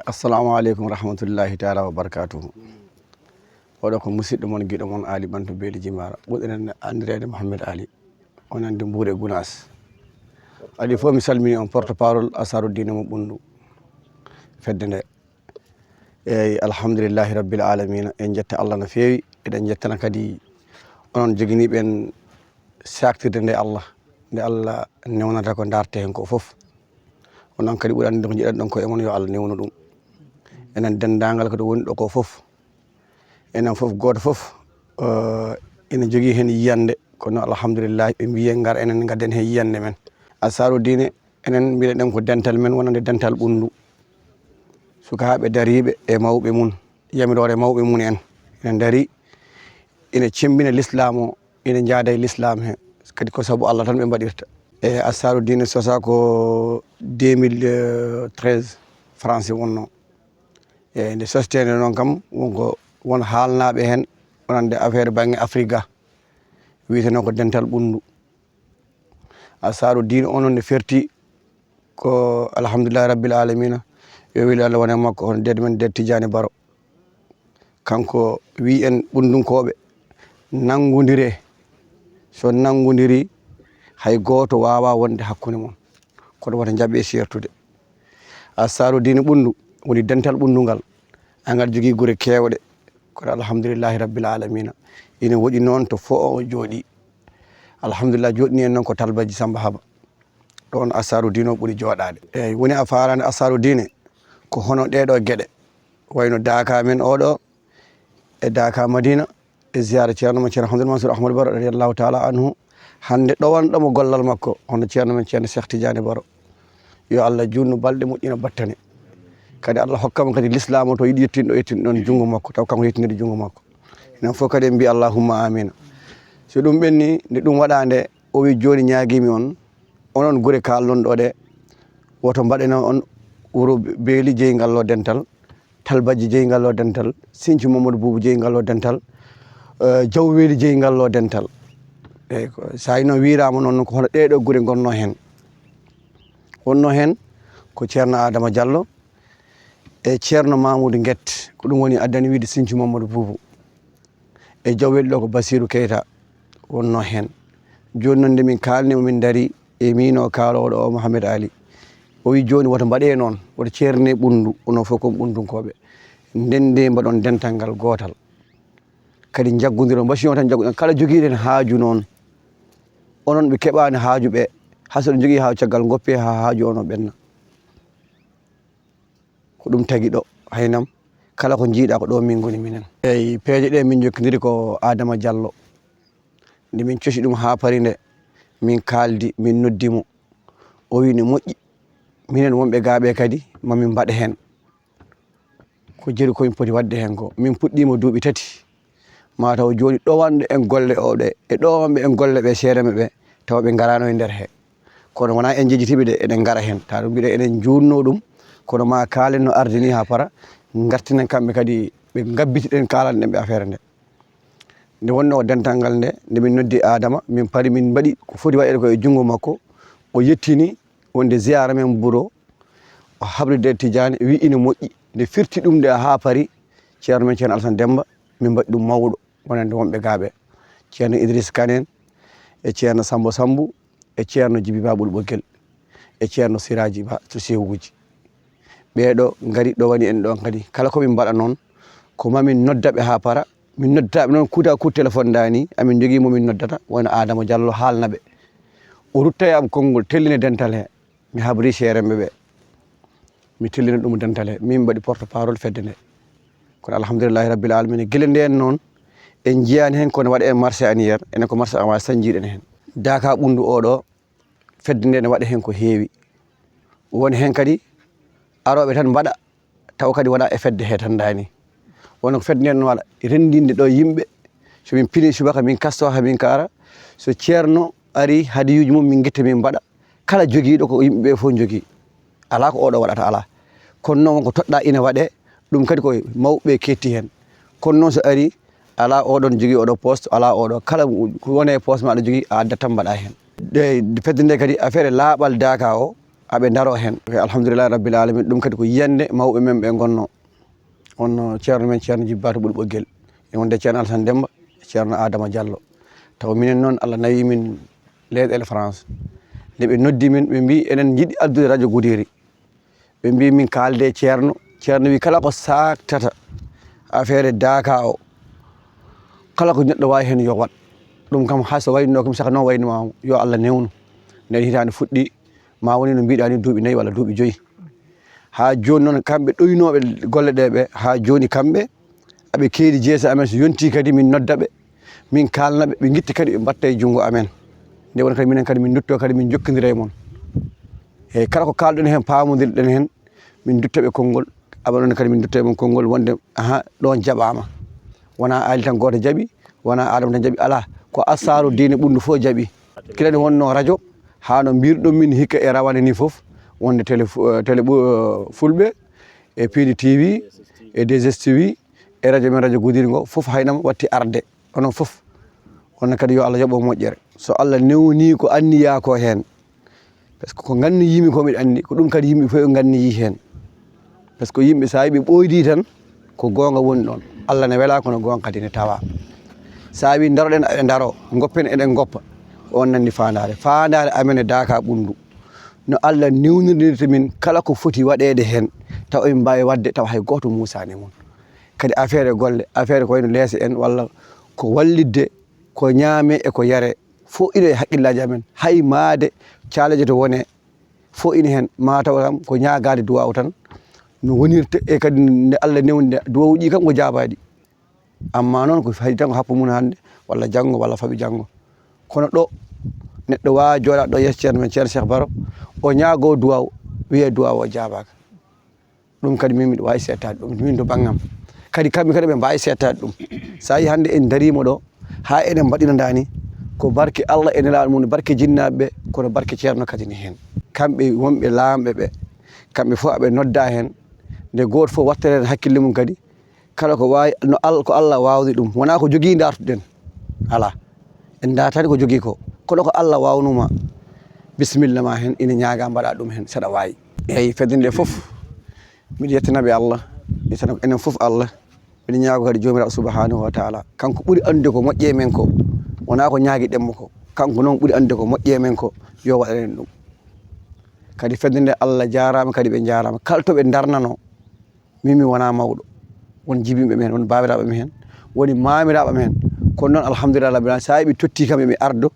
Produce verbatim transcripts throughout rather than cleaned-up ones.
Assalamu aleykum wa rahmatullahi taala wa barakatuhu. Oɗo ko musidɗo mon, giɗo mon, Ali Ɓanto Beeli Jimara, ɓurɗo en anndireede Mohammed Ali. On anndi Mbuur e Gunaas. Adi fof, mi salmini on, porte parole Asaru Diine mo Ɓunndu, fedde nde. Eyi, alhamdulillahi rabbil alamina. En njetta Allah no feewi. Eɗen njettana kadi onon joginiiɓe en saaktirde nde Allah, nde Allah newnata ko ndaarte heen ko fof. Onon kadi ɓuri anndude ko njiɗan ɗon ko e mon, yo Allah newnu ɗum. Enen denndaangal ko ɗo woni ɗo ko fof, enen fof, gooto fof, eh, ene jogii heen yiyannde, kono alhamdulillahi ɓe mbiyi en ngar enen ngadden heen yiyannde men. Asaru Diine, enen mbiɗen ɗen ko dental men wonande dental Ɓunndu. Sukaaɓe dariiɓe e mawɓe mum, yamiroore mawɓe mum en, ene ndarii, ene cemmbina lislaam o, ene njaada e lislaam he, kadi ko sabu Allah tan ɓe mbaɗirta. E Asaru Diine sosaa ko deux mille treize, France wonnoo. E nde sostee nde noon kam, won ko, won haalnaaɓe heen, wonande affaire bannge Afrique ga, wiyetenoo ko dental Ɓunndu. Asaru Diine o noon ne ferti ko alhamdulillahi rabbil alamina, yo weli Allah wone makko, hono deed men, deed Tijaani Baro. Kanko wiyi en Ɓunndunkooɓe, nanngondiree. So nanngondirii, hay gooto waawaa wonde hakkunde mon. Kono wota njaɓe seertude. Asaru Diine Ɓunndu woni dental Ɓunndu ngal. Angal jogii gure keewɗe. Kono alhamdulillahi rabbil alamina. Ina woɗi noon to fo o jooɗii. Alhamdulillah, jooɗini en noon ko Talbaji Samba Haba. Ɗoon Asaru Diine o ɓuri jooɗaade. Eyi, woni a faalaande Asaru Diine ko hono ɗee ɗoo geɗe, wayno daaka men oo ɗoo, e daaka Madina, e ziyaara ceerno men Ceerno Hamdul Mansour Ahmadu Baro radiyallahu taala anhu, hannde ɗowanɗo mo gollal makko, hono ceerno men Ceerno Cheikh Tidiane Baro. Yo Allah juutnu balɗe, moƴƴina battane. Kadi Allah hokka mo kadi lislaam o to yiɗi yettin ɗo, yettin ɗoon junngo makko, taw kanko yettiniri junngo makko. Enen fof kadi en mbiyi allahumma amina. So ɗum ɓenni, nde ɗum waɗaa nde, o wi jooni ñaagiimi on, onon gure kaalɗon ɗo ɗe, woto mbaɗe noon on wuro Beeli jeyi ngal ɗo dental, Talbaji jeyi ngal ɗo dental, Sinthiou Mamadou Boubou jeyi ngal ɗo dental, eh, Diawweeli jeyi ngal ɗo dental. Eyi, ko, so a yi noon wiyraama noon ko hono ɗee ɗoo gure ngonnoo heen. Wonnoo heen ko Ceerno Adama Diallo e Ceerno Mamoudou Nguet, ko ɗum woni addani wiyde Sinthiou Mamadou Boubou. E Diawweeli ɗo ko Bassirou Keita wonnoo heen. Jooni noon nde min kaalni, min ndarii e miin o kaalooɗo o Mohamed Ali. O wi jooni woto mbaɗee noon, woto ceernee Ɓunndu, onon fof kon Ɓunndunkooɓe. Ndendee mbaɗon dental ngal gootal. Kadi njaggondiron, mbasiyon tan njaggoɗon. Kala jogiiɗo heen haaju noon, onon ɓe keɓaani haaju ɓe, hay so ɗo jogii haaju caggal, ngoppee haa haaju on o ɓenna. Ko ɗum tagi ɗo, haynam, kala ko njiiɗaa ko ɗo min ngoni minen. Eyi, peeje ɗe min njokkindiri ko Adama Diallo. Nde min cosi ɗum haa pari nde, min kaaldi, min noddi mo. O wi ne moƴƴi, minen wonɓe gaa ɓe kadi, ma min mbaɗ heen. Ko jeru ko min poti waɗde heen ko. Min puɗɗiima duuɓi tati. Ma taw jooni ɗowanɗo en golle o ɗe, e ɗowanɓe en golle ɓe seedeeɓe ɓe, tawa ɓe ngaraano e nder he. Kono wonaa en njejjitiiɓe de, eɗen ngara heen. Tawa ɗum mbiɗen eɗen njuutnoo ɗum, kono ma kaalen no ardini haa para, ngartinen kamɓe kadi, ɓe ngabbiti ɗen, kaalan ɗen ɓe affaire nde. Nde wonnoo dental ngal nde, nde min noddi Adama, min pari, min mbaɗi ko foti waɗeede ko e junngo makko, o yettini wonde ziyaara men Mbuur o, o habri Deer Tijaani, wi ina moƴƴi. Nde firti ɗum nde haa pari, ceerno men Ceerno Alasan Demmba, min mbaɗi ɗum mawɗo, wonande wonɓe gaa ɓe. Ceerno Idriss Kan en, e Ceerno Sammbo Sammbu, e Ceerno Jibi Ba Ɓuri Ɓoggel, e Ceerno Siraaji Ba to Sewuuji. Ɓee ɗo ngari ɗowani en ɗoon kadi. Kala ko min mbaɗa noon, ko ma min nodda ɓe haa para. Min nodda ɓe noon kuuta kuut téléphone ndaa ni, amin njogii mo min noddata, wano Adama Diallo haalna ɓe. O rutta e am konngol, tellina dental he. Mi habri seerenɓe ɓe. Mi tellina ɗum dental he. Min mbaɗi porte parole fedde nde. Kono alhamdulillahi rabbil alamina. Gila ndeen noon, en njiyaani heen kono waɗa en marché annière, enen ko marché awa sañjiiɗen heen. Daaka Ɓunndu o ɗo, fedde nde ne waɗa heen ko heewi. Won heen kadi arooɓe tan mbaɗa, tawa kadi wonaa e fedde he tan ndaa ni. Wonno ko fedde nde no waɗa renndinde ɗo yimɓe. So min pini subaka, min kasto haa min kaara. So ceerno ari, hadiyuuji mum min ngitta, min mbaɗa. Kala jogiiɗo ko yimɓe ɓe fof njogii. Alaa ko oɗo waɗata, alaa. Kono noon ko toɗɗaa ina waɗee, ɗum kadi ko mawɓe keetti heen. Kono noon so ari, alaa oɗon jogii oɗo poste, alaa oɗo. Kala ko woni e poste ma aɗa jogii, a addat tan mbaɗa heen. Ɗe, fedde nde kadi affaire laaɓal daaka o, aɓe ndaro heen. Alhamdulillahi rabbil alamin, ɗum kadi ko yiyannde mawɓe men ɓe ngonno. Wonno ceerno men, ceerno Jibba to Ɓuri Ɓoggel, e wonde ceerno Alassane Demba, ceerno Adama Diallo. Taw minen noon, Allah nawi min leyɗeele France. Nde ɓe noddi min, ɓe mbi eɗen njiɗi addude radio Guderi. Ɓe mbi min kaalde e ceerno. Ceerno wi kala ko saktata affaire Daaka o, kala ko neɗɗo wawi heen yo waɗ. Ɗum kam hay so wayno kam, saka noon wayno ma, yo Allah newnu. Nden hitaande fuɗɗi, ma woni no mbiɗa ni, duuɓi nayi walla duuɓi joyi. Haa jooni noon, kamɓe ɗoynooɓe golle ɗe ɓe, haa jooni kamɓe aɓe keedi jeese amen. So yontii kadi, min nodda ɓe, min kaalna ɓe, ɓe ngitta kadi ɓe mbatta e junngo amen. Nde woni kadi minen kadi min ndutto kadi min njokkondira e mon. Eeyi, kala ko kaalɗon heen, paamondirɗen heen, min ndutta ɓe konngol, aɓe ɗon kadi min ndutta e mon konngol wonde, aha, ɗon jaɓaama. Wonaa Aali tan gooto jaɓi, wonaa Adama tan jaɓi, alaa. Ko asaaru diine ɓunndu fof jaɓi. Kilani wonno radio, haa no mbirɗon min hikka e rawane ni fof, wonde télé fu-, eh, télé ɓu-, eh, fulɓe, e Piindi T V, e deux S T V, e radio men, radio Gudiri ngo, fof haynam watti arde. Onon fof, onon kadi yo Allah yoɓ on moƴƴere. So Allah newni ko anniya ko heen, par ce que ko nganniyimi ko miɗa anndi, ko ɗum kadi yimɓe fof nganniyii heen. Par ce que yimɓe, so a yii ɓe ɓooydii tan, ko goonga woni ɗoon. Allah ne welaa, kono goonga kadi ne tawaa. So a wii ndaroɗen, eɗen ndaroo, ngoppen, eɗen ngoppa, on nanndi faandaare. Faandaare amen e Daaka Ɓunndu, no Allah newnirnirta min kala ko foti waɗeede heen, tawa emin mbaawi waɗde, tawa hay gooto muusaani e mum. Kadi affaire e golle, affaire ko wayno leese en, walla ko wallitde, ko ñaame e ko yare, fof ina e haqqillaaji amen. Hay maayde, caaleeje to wone, fof ina heen. Ma taw kam ko ñaagaade duwaaw tan no wonirta, e kadi nde Allah newni nde, duwawuuji kam ko jaabaaɗi. Amma noon ko fayi tan ko happu mum hannde, walla janngo, walla faɓi janngo. Kono ɗo, neɗɗo waawa jooɗaade ɗo yeeso ceerno men, ceerno Cheikh Baro, o ñaagoo duwaaw, wiyee duwaaw o jaabaaka. Ɗum kadi min mbiɗa waawi seettaade ɗum, min to banngam. Kadi kamɓe kadi ɓe mbaawi seettaade ɗum. So a yii hannde en ndariima ɗo, haa eɗen mbaɗina ndaa ni, ko barke Allah e nelaaɗo mum, barke jinnaaɓe ɓe, kono barke ceerno kadi ne heen. Kamɓe wonɓe laamɓe ɓe, kamɓe fof aɓe noddaa heen. Nde gooto fof wattata heen hakkille mum kadi, kala ko waawi, no Al-, ko Allah waawni ɗum. Wonaa ko jogii ndaartuɗen. Alaa. En ndaartaani ko jogii ko. Kono ko Allah waawnuma, bisimilla ma heen, ina ñaagaa mbaɗaa ɗum heen, saɗa waawi. Eeyi, fedde nde fof, miɗo yettanaɓe Allah, mi yettana ko enen fof Allah. Miɗo ñaago kadi Joomiraaɗo Subhaanahu wa Taala. Kanko ɓuri anndude ko moƴƴi e men ko. Wonaa ko ñaagiɗen mo ko. Kanko noon ɓuri anndude ko moƴƴi e men ko. Yo waɗan en ɗum. Kadi fedde nde Allah jaaraama, kadi ɓe njaaraama. Kala to ɓe ndarnanoo, min mi wonaa mawɗo. Won jibinɓe men, won baabiraaɓe men heen, woni maamiraaɓe men heen. Kono noon, alhamdulillah rabbil aalamiin, so a yii ɓe tottii kam, eɓe ardo.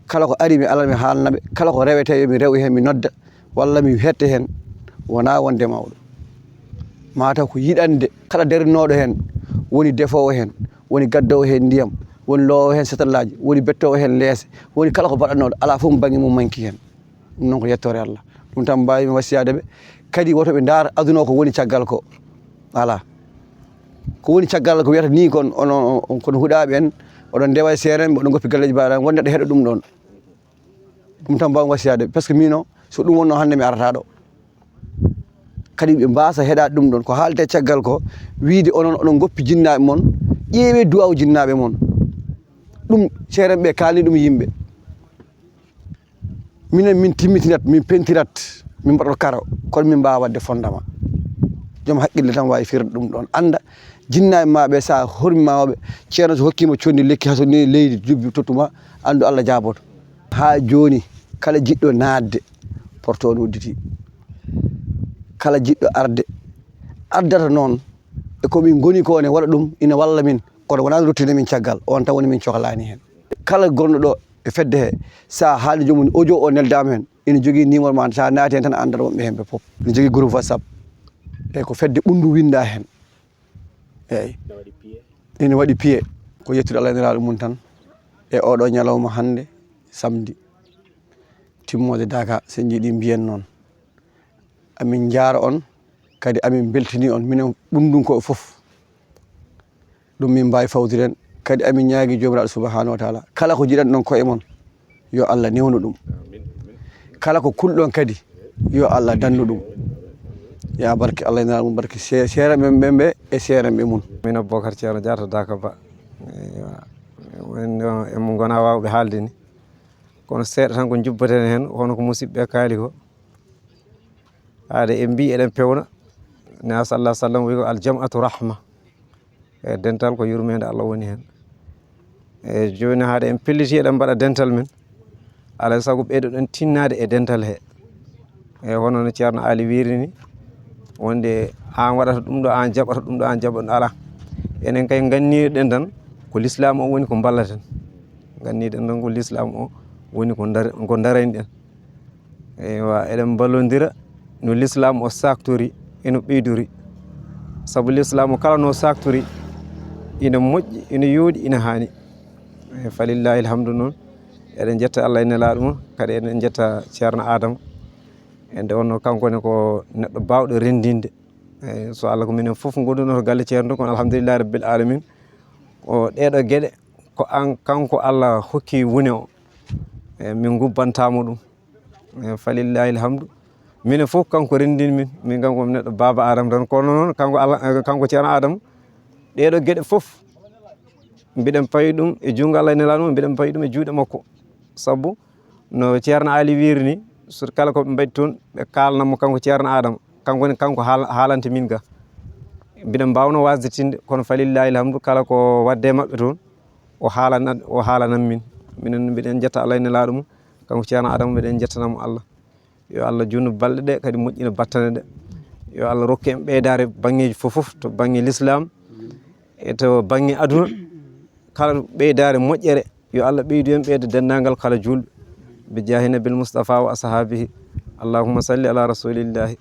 Kala ko ari, mi alaa mi haalna ɓe. Kala ko rewetee, yo mi rew heen, mi nodda, walla mi hette heen. Wonaa wonde mawɗo. Maa taw ko yiɗande kala darinooɗo heen, woni defoowo heen, woni gaddoowo heen ndiyam, woni loowo heen satallaaji, woni bettoowo heen leese, woni kala ko baɗannooɗo, alaa fof mo bannge mum manki heen. Ɗum noon ko yettoore Allah. Ɗum tan mbaawimi wasiyaade ɓe. Kadi woto ɓe ndaar aduna o ko woni caggal ko. Alaa. Ko woni caggal ko wiyata nii kon, ono, on, kono huɗaaɓe en, oɗon ndewa e seerenɓe, oɗon ngoppi galleeji mbaɗa, won neɗɗo heɗo ɗum ɗoon. Ɗum tan mbaawmi wasiyaade ɓe. Par ce que miin o, so ɗum wonnoo hannde mi arata ɗo. Kadi ɓe mbaasa heɗaade ɗum ɗoon. Ko haalete caggal ko, wiide onon, oɗon ngoppi jinnaaɓe mon, ƴeewee duwaaw jinnaaɓe mon. Ɗum seerenɓe kaalni ɗum yimɓe. Minen min timmitinat, min pentirat, min mbaɗat karo, kono min mbaawa waɗde fondama. Joom haqqille tan waawi firde ɗum ɗoon, annda jinnaaɓe ma ɓe, so a hormiima ɓe, ceerno so hokkiima conndi lekki, haa so ni leydi jubbi tottuma, anndu Allah jaaboto. Haa jooni, kala jiɗɗo naatde, porte o ne udditii. Kala jiɗɗo arde, ardata noon, e ko min ngoni ko ne waɗa ɗum, ina walla min, kono wonaa ruttinde min caggal, on tan woni min coklaani heen. Kala gonɗo ɗo e fedde he, so a haali joomum audio o neldaama heen, ina jogii numéro ma, so a naati heen tan a anndat wonɓe heen ɓe fof. Ina jogii groupe WhatsApp, e ko fedde ɓunndu winndaa heen. Eeyi. Ina waɗi piye. Ko yettude Allah e Nelaaɗo mum tan. E oɗo ñalawma hannde, samedi, timmoode Daaka, so en njiɗi mbiyen noon. Amin njaara on, kadi amin mbeltini on, minen ɓunndunkooɓe fof. Ɗum min mbaawi fawtiren, kadi amin ñaagi Joomiraaɗo Subhaanahu wa Taala, kala ko njiɗan ɗon koye mon, yo Allah newnu ɗum. Kala ko kulɗon kadi, yo Allah dandu ɗum. Ya barke Allah e Nelaaɗo mum, barke se-, seerenɓe ɓe, ɓe e seerenɓe mum. Min Abubakar Ceerno Jaata Daaka Ba. Eywa. En ɗo, en ngona waawɓe haalde ni. Kono seeɗa tan ko njubbaten heen, hono ko musiɓɓe kaali ko. Haade en mbi eɗen pewna, na sallah sallam wi ko aljam'atu rahma. E dental ko yurmeende Allah woni heen. E jooni haade en pelliti eɗen mbaɗa dental men, alaa e sago ɓeydoɗen tinnaade e dental he. E hono no Ceerno Ali wiiri ni, wonde aan waɗata ɗum ɗo, aan jaɓata ɗum ɗo, aan jaɓata ɗum, alaa. Enen kay nganniɗen tan ko lislaam o woni ko mballaten. Nganniɗen tan ko lislaam o woni ko ndar-, ko ndarayɗen. Eywa, eɗen mballondira no lislaam o saaktori e no ɓeydori. Sabu lislaam o kala no saaktori, ina moƴƴi, ina yooɗi, ina haani. E falillahi alhamdu noon, eɗen njetta Allah e nelaaɗo mum, kadi eɗen njetta Ceerno Adama. E nde wonno kanko ne ko neɗɗo baawɗo renndinde. E so Allah ko minen fof ngonduno to galle Ceerno to, kono alhamdulillahi rabbil alamin. O ɗeɗo geɗe ko an kanko Allah hokki wune o. E min ngubbantaamo ɗum. E falillahi alhamdu. Minen fof kanko renndin min, min kanko mi neɗɗo baaba Adama tan. Kono noon kanko Allah, e kanko Ceerno Adama, ɗeɗo geɗe fof mbiɗen pawi ɗum e junngo Allah e nelaaɗo mum, mbiɗen pawi ɗum e juuɗe makko. Sabu no Ceerno Ali wiiri ni, so kala ko ɓe mbaɗi toon, ɓe kaalna mo kanko Ceerno Adama. Kanko ne, kanko haal-, haalante min ga. Mbiɗen mbaawno wasde tinde, kono falillahi alhamdu, kala ko wadde e maɓɓe toon, o haalana, o haalanan min. Minen mbiɗen njetta Allah e nelaaɗo mum, kanko Ceerno Adama, mbiɗen njettana mo Allah. Yo Allah juutnu balɗe ɗe, kadi moƴƴina battane ɗe. Yo Allah rokku en ɓeydaare banngeeji fof fof, to bannge lislaam e to bannge aduna. Kala ɓeydaare moƴƴere, yo Allah ɓeydu en ɓeyda denndaangal kala juulɗo. Bi jaahi nabil Mustafa wa ashabihi. Allahumma salli ala rasulillahi.